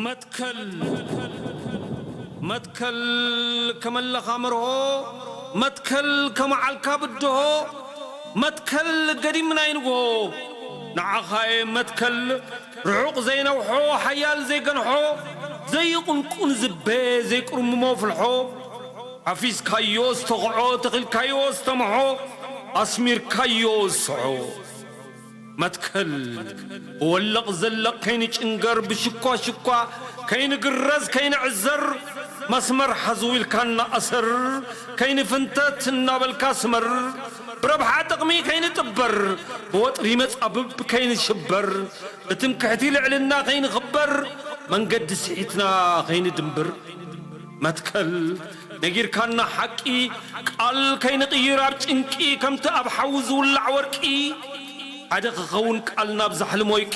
መትከል መትከል ከመለኻ መርሆ፣ መትከል ከመዓልካ ብድሆ፣ መትከል ገዲም ናይ ንግሆ። ንዓኻየ መትከል ርሑቕ ዘይነውሖ፣ ሓያል ዘይገንሖ፣ ዘይቕንቁን ዝቤ ዘይቁርምሞ ፍልሖ። ሓፊስካዮ ዝተኽዖ፣ ተኺልካዮ ዝተምሖ፣ ኣስሚርካዮ ዝስሖ። መትከል ብወለቕ ዘለቕ ከይንጭንገር፣ ብሽኳ ሽኳ ከይንግረዝ ከይንዕዘር፣ መስመር ሓዙ ኢልካ እናኣሰር፣ ከይንፍንተት እናበልካ ስመር። ብረብሓ ጥቕሚ ከይንጥበር፣ ብወጥሪ መጻብብ ከይንሽበር፣ ብትምክሕቲ ልዕልና ከይንኽበር፣ መንገዲ ስሒትና ከይንድንብር። መትከል ነጊርካና ሓቂ፣ ቃል ከይንቕይር ኣብ ጭንቂ፣ ከምቲ ኣብ ሓዊ ዝውላዕ ወርቂ። ሓደ ክኸውን ቃል ናብ ዛሕሊ ሞይቂ፣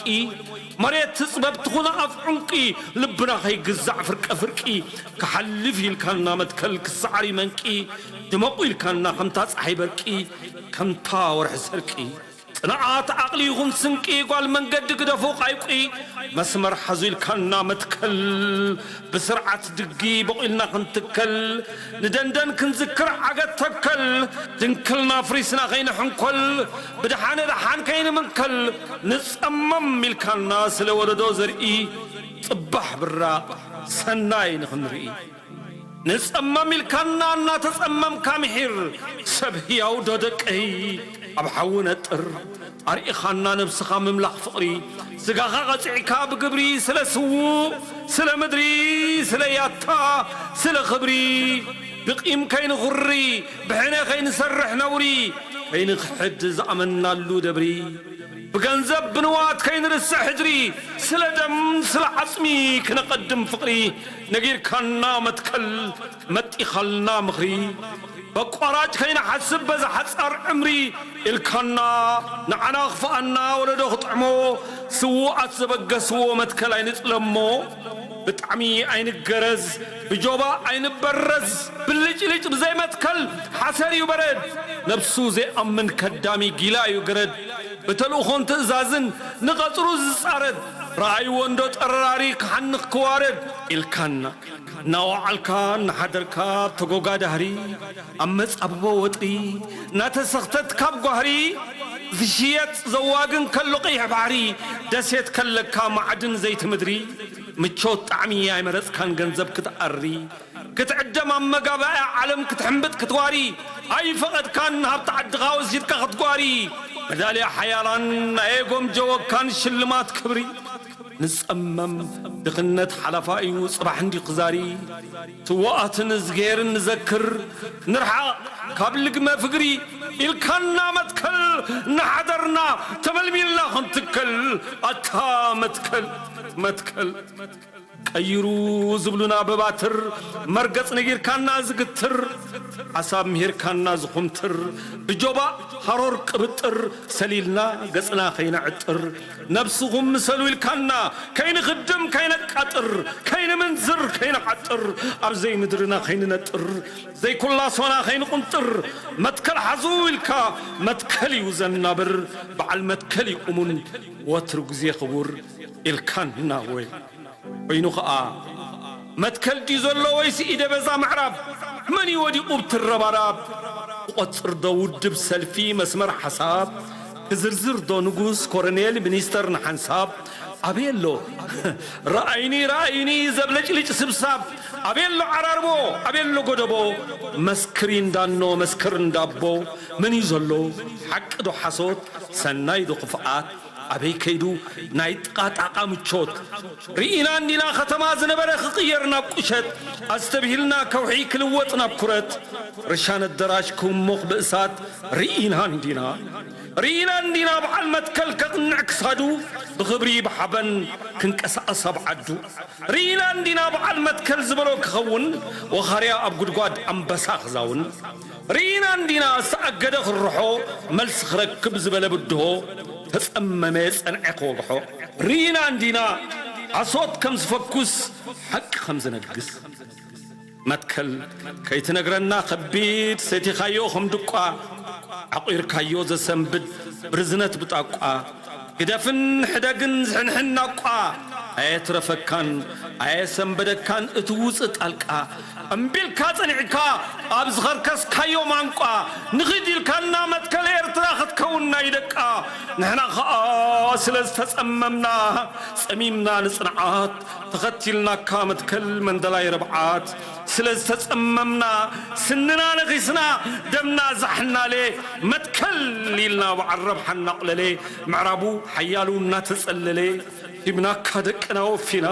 መሬት ትጽበብ ትኹን ኣፍ ዑንቂ፣ ልብና ከይግዛዕ ፍርቀ ፍርቂ። ክሓልፍ ኢልካና መትከል ክሰዓር መንቂ፣ ድመቑ ኢልካና ከምታ ጸሓይ በርቂ፣ ከምታ ወርሒ ሰርቂ። ጽንዓት ዓቕሊ ይኹን ስንቂ፣ ጓል መንገዲ ግደፉ ቃይቂ። መስመር ሓዙ ኢልካና መትከል፣ ብስርዓት ድጊ በቑልና ክንትከል። ንደንደን ክንዝክር ዓገት ተከል፣ ድንክልና ፍሪስና ከይንሕንኮል፣ ብድሓነ ደሓን ከይንምንከል። ንጸመም ኢልካና ስለ ወለዶ ዘርኢ፣ ጽባሕ ብራቕ ሰናይ ንኽንርኢ። ንጸመም ኢልካና እናተጸመምካ ምሒር፣ ሰብ ህያው ዶ ደቀይ ኣብ ሓዊ ነጥር። ኣርኢኻና ነብስኻ ምምላኽ ፍቕሪ፣ ስጋኻ ቐጺዕካ ብግብሪ ስለ ስዉእ፣ ስለ ምድሪ፣ ስለ ያታ፣ ስለ ኽብሪ። ብቂም ከይንኹሪ፣ ብሕነ ከይንሰርሕ ነውሪ፣ ከይንኽሕድ ዝኣመናሉ ደብሪ። ብገንዘብ ብንዋት ከይንርስዕ ሕድሪ፣ ስለ ደም ስለ ዓጽሚ ክነቐድም ፍቕሪ። ነጊርካና መትከል መጢኻልና ምኽሪ፣ በቋራጭ ከይንሓስብ በዚ ሓጻር ዕምሪ ኢልካና ንዓና ክፍኣና ወለዶ ክጥዕሞ። ስዉኣት ዘበገስዎ መትከል ኣይንጽለሞ። ብጣዕሚ ኣይንገረዝ፣ ብጆባ ኣይንበረዝ፣ ብልጭልጭ ብዘይ መትከል ሓሰር እዩ በረድ። ነብሱ ዘይኣምን ከዳሚ ጊላ እዩ ገረድ። ብተልእኾን ትእዛዝን ንቐጽሩ ዝጻረድ፣ ረኣይዎ እንዶ ጠራሪ ክሓንኽ ክዋረድ ኢልካና እናወዓልካ እናሓደርካ ኣብ ተጎጋዳህሪ፣ ኣብ መጻብቦ ወጥሪ እናተሰኽተት ካብ ጓህሪ። ዝሽየጥ ዘዋግን ከሎ ቀይሕ ባሕሪ፣ ደሴት ከለካ ማዕድን ዘይቲ ምድሪ። ምቾት ጣዕሚ ኣይመረጽካን ገንዘብ ክትኣሪ፣ ክትዕደም ኣብ መጋባእያ ዓለም ክትሕምብጥ ክትዋሪ። ኣይፈቐድካን ሃብቲ ዓድኻ ወሲድካ ክትጓሪ፣ መዳልያ ሓያላን ኣየጎምጀወካን ሽልማት ክብሪ። ንጸመም ድኽነት ሓላፋ እዩ ጽባሕ እንዲ ክዛሪ። ትዋኣትን እዝጌርን ንዘክር፣ ንርሓቕ ካብ ልግመ ፍግሪ ኢልካና መትከል እናሓደርና ተመልሚልና ክንትከል። ኣታ መትከል መትከል ቀይሩ ዝብሉና ብባትር፣ መርገጽ ነጊርካና ዝግትር። ሓሳብ ምሂርካና ዝኹምትር፣ ብጆባእ ሃሮር ቅብጥር ሰሊልና ገጽና ከይነዕጥር። ነብስኹም ምሰሉ ኢልካና ከይንኽድም ከይነቃጥር፣ ከይንምንዝር ከይንዓጥር፣ ኣብ ዘይምድርና ከይንነጥር፣ ዘይኩላሶና ከይንቁንጥር። መትከል ሓዙ ኢልካ መትከል እዩ ዘናብር፣ በዓል መትከል እዩ እሙን ወትሩ ግዜ ክቡር ኢልካና ወይ ኮይኑ ኸኣ መትከል ድዩ ዘሎ ወይስ ኢደ በዛ ምዕራብ? መን እዩ ወዲቑ ብትረባራብ? ክቖጽር ዶ ውድብ ሰልፊ መስመር ሓሳብ? ክዝርዝር ዶ ንጉስ ኮረኔል ሚኒስተር ንሓንሳብ? ኣበይ ኣሎ ረኣይኒ ረኣይኒ ዘብለጭልጭ ስብሳብ? ኣበይ ኣሎ ዓራርቦ? ኣበይ ኣሎ ጎደቦ? መስክሪ እንዳኖ መስክር እንዳቦ። መን እዩ ዘሎ ሓቂ ዶ ሓሶት? ሰናይ ዶ ክፍኣት? ኣበይ ከይዱ ናይ ጥቓ ጣቓ ምቾት? ርኢና እንዲና ከተማ ዝነበረ ክቕየር ናብ ቁሸት፣ ኣስተብሂልና ከውሒ ክልወጥ ናብ ኩረት። ርሻን ኣደራሽ ክሞቕ ብእሳት ርኢና እንዲና። ርኢና እንዲና በዓል መትከል ከቕንዕ ክሳዱ፣ ብኽብሪ ብሓበን ክንቀሳቐስ ኣብ ዓዱ። ርኢና እንዲና በዓል መትከል ዝበሎ ክኸውን፣ ወኻርያ ኣብ ጉድጓድ ኣንበሳ ክዛውን። ርኢና እንዲና ዝተኣገደ ክርሖ፣ መልሲ ክረክብ ዝበለ ብድሆ፣ ተጸመመ ጸንዐ ክወግሖ። ርኢና እንዲና ሓሶት ከም ዝፈኩስ፣ ሓቂ ከም ዝነግስ። መትከል ከይትነግረና ከቢድ፣ ሰቲኻዮ ከም ድቋ፣ ዓቑርካዮ ዘሰንብድ ብርዝነት ብጣቋ። ግደፍን ሕደግን ዝሕንሕን ናቋ፣ ኣየትረፈካን ኣየሰንበደካን እቲ ውፅእ ጣልቃ። እምቢልካ ጸኒዕካ ኣብ ዝኸርከስካዮ ማንቋ። ንኺድ ኢልካና መትከል ኤርትራ ክትከውን ናይ ደቃ። ንሕና ኸኣ ስለ ዝተጸመምና ጸሚምና ንጽንዓት። ተኸቲልናካ መትከል መንደላይ ርብዓት። ስለ ዝተጸመምና ስንና ነኺስና ደምና ዛሕናሌ። መትከል ኢልና በዓል ረብሓ እናቕለሌ ምዕራቡ ሓያሉ እናተጸለሌ። ሂብናካ ደቅና ወፊና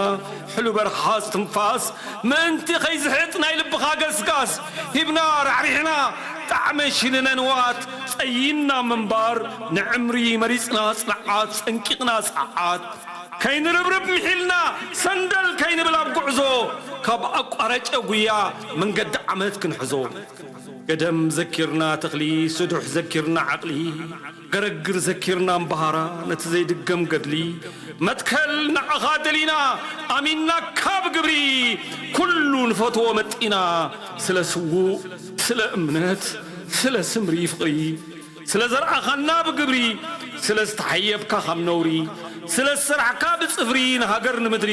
ሕሉ በርኻ ትንፋስ። ምእንቲ ኸይዝሕጥ ናይ ልብኻ ገስጋስ ሂብና ራዕሪሕና ጣዕመ ሽልነ ንዋት። ጸይና ምንባር ንዕምሪ መሪጽና ጽንዓት ጸንቂቕና ጸዓት። ከይንርብርብ ምሒልና ሰንደል ከይንብል ኣብ ጉዕዞ ካብ ኣቋረጨ ጉያ መንገዲ ዓመት ክንሕዞ። ገደም ዘኪርና ተኽሊ ስዱሕ ዘኪርና ዓቕሊ። ገረግር ዘኪርና እምበሃራ ነቲ ዘይድገም ገድሊ። መትከል ንዓኻ ደሊና ኣሚንናካ ብግብሪ። ኩሉ ንፈትዎ መጢና ስለ ስዉእ ስለ እምነት ስለ ስምሪ ፍቕሪ። ስለ ዘርኣኻና ብግብሪ ስለ ዝተሓየብካ ካብ ነውሪ። ስለ ዝሰራሕካ ብጽፍሪ ንሃገር ንምድሪ።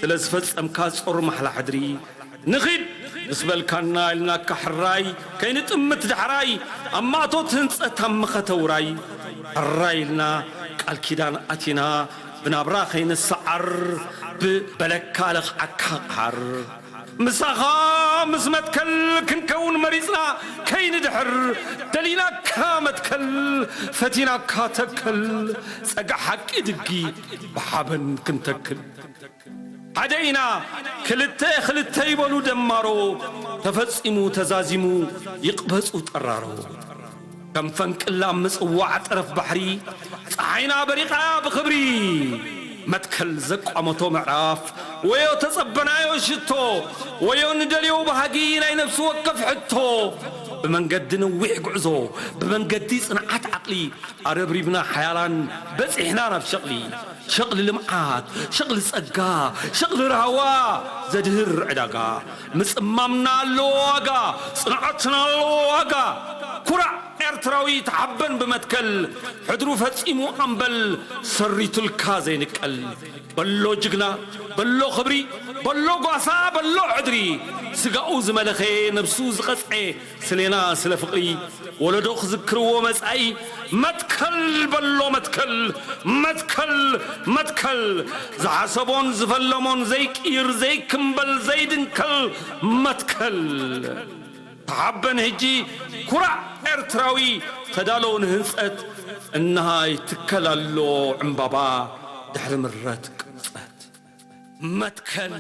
ስለ ዝፈጸምካ ጾር ማሕላ ሕድሪ። ንኺድ ምስ በልካና ኢልናካ ሕራይ ከይንጥምት ዳሕራይ። ኣብ ማእቶት ህንጸት ኣብ መኸተ ውራይ ሕራይ ኢልና ቃል ኪዳን ኣቲና ብናብራ ከይንሰዓር ብበለካ ለኽዓካ ቃር። ምሳኻ ምስ መትከል ክንከውን መሪጽና ከይንድሕር ደሊናካ መትከል ፈቲናካ ተከል ጸጋ ሓቂ ድጊ ብሓበን ክንተክል። ሓደ ኢና ክልተ ክልተ ይበሉ ደማሮ። ተፈጺሙ ተዛዚሙ ይቕበጹ ጠራሮ። ከም ፈንቅል ኣብ ምጽዋዕ ጠረፍ ባሕሪ ጸሓይና በሪቓ ብኽብሪ። መትከል ዘቋመቶ ምዕራፍ ወዮ ተጸበናዮ ሽቶ። ወዮ ንደልዮ ባህጊ ናይ ነፍሲ ወከፍ ሕቶ። ብመንገዲ ነዊሕ ጉዕዞ ብመንገዲ ጽንዓት ዓቕሊ ኣረብሪብና ሓያላን በጺሕና ናብ ሸቕሊ። ሸቕሊ ልምዓት ሸቕሊ ጸጋ ሸቕሊ ራህዋ ዘድህር ዕዳጋ። ምጽማምና ኣለዎ ዋጋ ጽንዓትና ኣለዎ ዋጋ። ኩራዕ ኤርትራዊ ተሓበን ብመትከል ሕድሩ ፈጺሙ ኣምበል ሰሪቱልካ ዘይንቀል። በሎ ጅግና በሎ ክብሪ በሎ ጓሳ በሎ ዕድሪ። ስጋኡ ዝመለኸ ነብሱ ዝቐጽዐ ስሌና ስለ ፍቕሪ። ወለዶ ክዝክርዎ መጻኢ መትከል በሎ መትከል። መትከል መትከል ዝሓሰቦን ዝፈለሞን ዘይቅይር ዘይክምበል ዘይድንከል መትከል። ተሓበን ሕጂ ኩራዕ ኤርትራዊ ተዳሎ ንህንጸት። እንሃ ይትከል ኣሎ ዕምባባ ድሕሪ ምረት ቅንጸት። መትከል